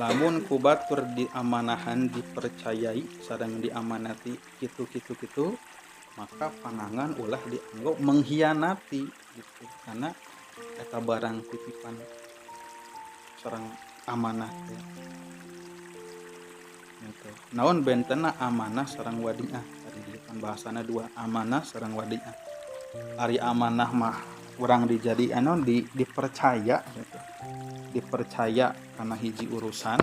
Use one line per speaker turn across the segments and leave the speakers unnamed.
Lamun ku batur diamanahan, dipercayai sareng diamanati kitu kitu kitu, maka panangan ulah dianggap mengkhianati gitu, karena eta barang titipan sareng amanah teh gitu. Naon bentena amanah sareng wadiah tadi di kan bahasana dua, amanah sareng wadiah. Ari amanah mah urang dijadi anu dipercaya gitu, dipercaya karena hiji urusan.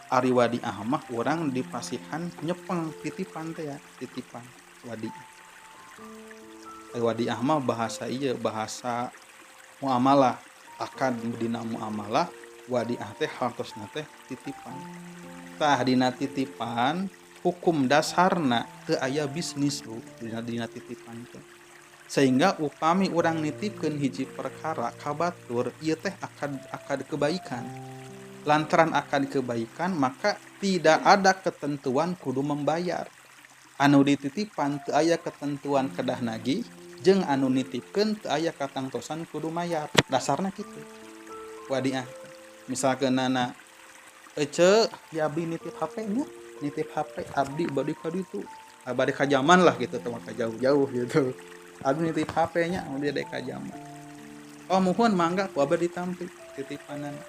Ari wadiah mah urang dipasihan nyepeng titipan teh ya, titipan wadiah. Ari wadiah mah bahasa ieu, bahasa muamalah, akad dina muamalah. Wadiah teh hartosna teh titipan. Tah, dina titipan hukum dasarna teu aya bisnis, Bu, dina titipan teh. Sehingga upami urang nitipkeun hiji perkara ka batur, ieu teh akad, akad kebaikan. Lantaran akad kebaikan, maka tidak ada ketentuan kudu membayar. Anu dititipan teu aya ketentuan kedah nagih, jeung anu nitipkeun teu aya katangtosan kudu mayar. Dasarna kitu wadiah. Misalkeun nana, "Ece ya, abdi nitip HP nya, nitip HP abdi bade ka ditu, bade ka jamban lah gitu, teu ka jauh-jauh gitu. Abdi nitip HP nya, abdi bade ka jamban." "Oh, muhun, mangga, ku abdi ditampi titipanan."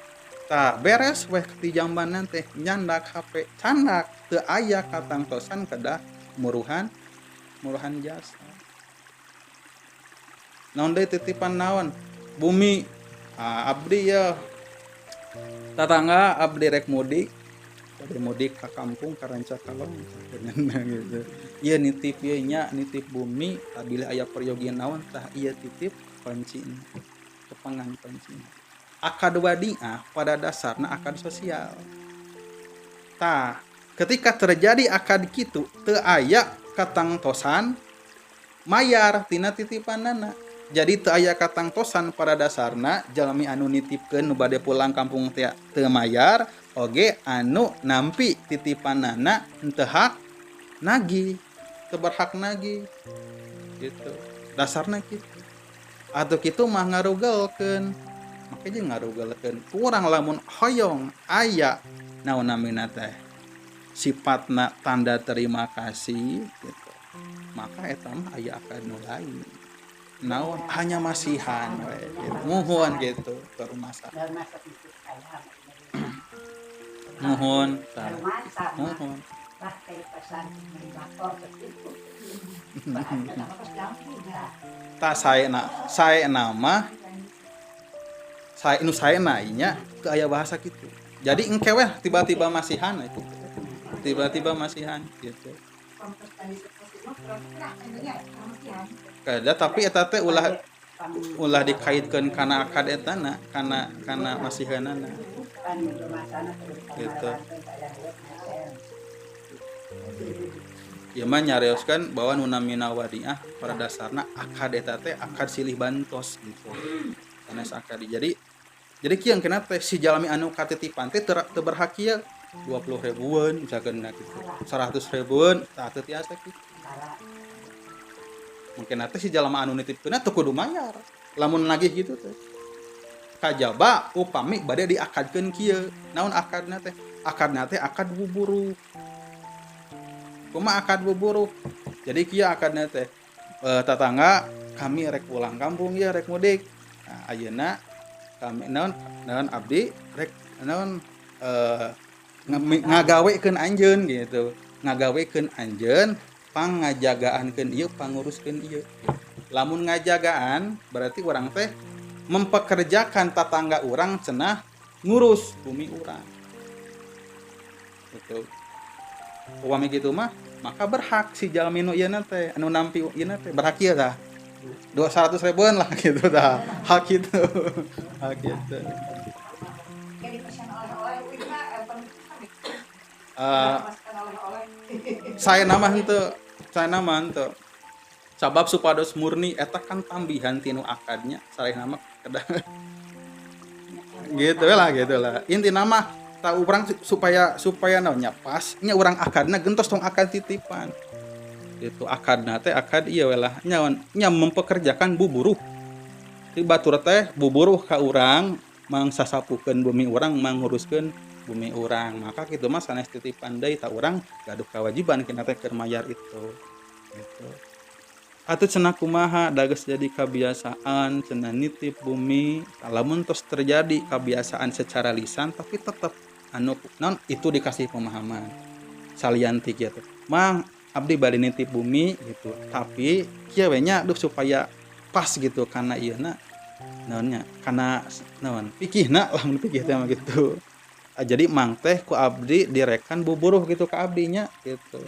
Tah, beres weh ti jambanan teh nyandak HP, candak, teu aya katangtosan kedah muruhan, muruhan jasa. Naon deui titipan? Naon, bumi? Ah, abdi ya tetangga, abdi rek mudik, bade mudik ka kampung ka Rancakalong gitu. Ieu nitip ieu nya, nitip bumi, bilih aya peryogian naon, tah ieu titip kunci, kepengan kunci. Akad wadiah pada dasarnya akad sosial. Tah, ketika terjadi akad kitu, teu aya katangtosan mayar tina titipanana. Jadi teu aya katangtosan pada dasarna jalmi anu nitipkeun nu bade pulang kampung teh teu mayar oge, anu nampi titipanana henteu hak nagih, teu berhak nagih gitu. Dasarna kitu. Atau kitu mah ngarugelkeun, make jeung ngarugelkeun kurang. Lamun hoyong aya naon namina teh, sifatna tanda terima kasih gitu, maka eta mah aya akad nu lain. Naon, hanya masihan we gitu. Muhun gitu ke rumah sakit. Muhun tah. Muhun.
Bah, pesan gitu.
Tah, saya nama saya nu saya nya teu aya bahasa gitu. Jadi engke weh tiba-tiba masihan itu, tiba-tiba masihan gitu. Kada, tapi eta teh ulah ulah dikaitkeun kana akad etana, kana kana masihanana gitu. Ieu mah nyarioskeun bahwa nu namina wadiah pada dasarna akad eta teh akad silih bantos gitu, sanes akad. Jadi kieu kena teh, si jalmi anu katitipan teh teu berhak ieu 20 ribuan misalkan gitu, 100 ribuan, tah, teu tiasa kitu. Mungkin nanti si jalma anu nitipkeun teu kudu mayar lamun nagih gitu teh, kajaba upami bade diakadkeun kieu. Naon akadna teh? Akadna teh akad buburuh. Kumaha akad buburuh? Jadi kieu akadna teh, "Tetangga, kami rek pulang kampung ya, rek mudik. Nah, ayeuna kami naon naon, abdi rek naon, ngagawekeun anjeun gitu, ngagawekeun anjeun pangngajagaankeun ieu, panguruskeun ieu." Lamun ngajagaan berarti urang teh mempekerjakan tatangga urang cenah ngurus bumi urang gitu. Upami gitu mah, maka berhak si jalmi nu ieu teh, anu nampi ieu teh berhak ieu tah, 200 ribuan lah gitu tah, hak gitu, hak gitu.
Kayak dipesan oleh-oleh, wih mah, pesan oleh-oleh.
Saya nama henteu, saya nama henteu, sabab supados murni eta kan tambihan tinu akadnya. Saya nama kedah gitu lah, gitu lah. Inti nama tak urang supaya supaya naonnya pas nya urang akadna gentos tong akad titipan itu. Akadna teh akad iya we lah nya, nya mempekerjakan buburuh ti batur teh, buburuh ka urang mangsasapukeun bumi urang, manguruskeun. Bumi urang. Maka kitu mah sanes titipan deui, tah urang gaduh kewajiban kina teh keur mayar itu gitu. Atuh cenah kumaha, da geus jadi kebiasaan cenah nitip bumi. Lamun tos terjadi kebiasaan secara lisan, tapi tetep anu non itu dikasih pemahaman salian ti kieu teh, "Mang, abdi bade nitip bumi," gitu, tapi kieu we nya, duh, supaya pas gitu karena ieu na naonnya, karena naon fikihna lah, mun fikih teh mah gitu. Jadi mang teh ku abdi direkan buburuh gitu ka abdinya gitu.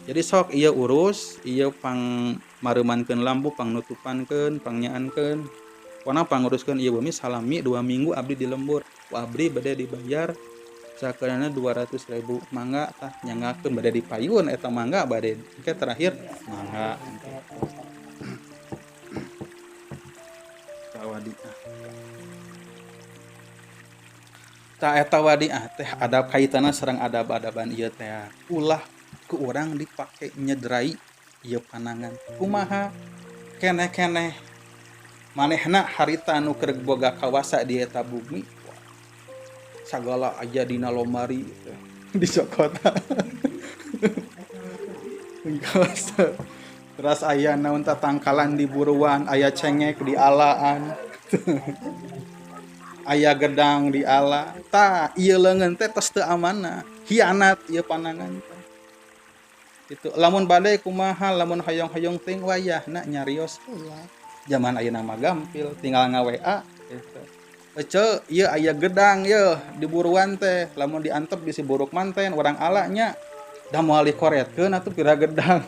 Jadi sok ieu urus ieu, pang mareumankeun lampu, pang nutupankeun, pang nyaankeun, pokona panguruskeun ieu bumi salami 2 minggu abdi di lembur. Ku abdi bade dibayar sakeunana 200.000, mangga tah nyanggakeun. Bade dipayun eta, mangga bade engke terakhir, mangga gitu. Wadiah. Tah, eta wadiah teh adab, kaitanna sareng adab-adaban ieu teh. Ulah ku urang dipake nyederai ieu panangan. Kumaha keneh-keneh manehna harita anu keur boga kawasa di eta bumi, sagala aya dina lomari gitu. Dicokot kawasa. Terus aya naon, tatangkalan di buruan, aya cengek di alaan, aya gedang di ala. Tah, ieu leungeun teh tos teu amanah, hianat ieu panangan teh itu. Lamun bade kumaha, lamun hoyong-hoyong ting wayahna nyarios heula. Zaman ayeuna mah gampil, tinggal nga-WA gitu. "Ece, ieu aya gedang ye di buruan teh, lamun diantep bisi buruk manten, urang ala nya." Da moal dikoretkeun atuh pira gedang.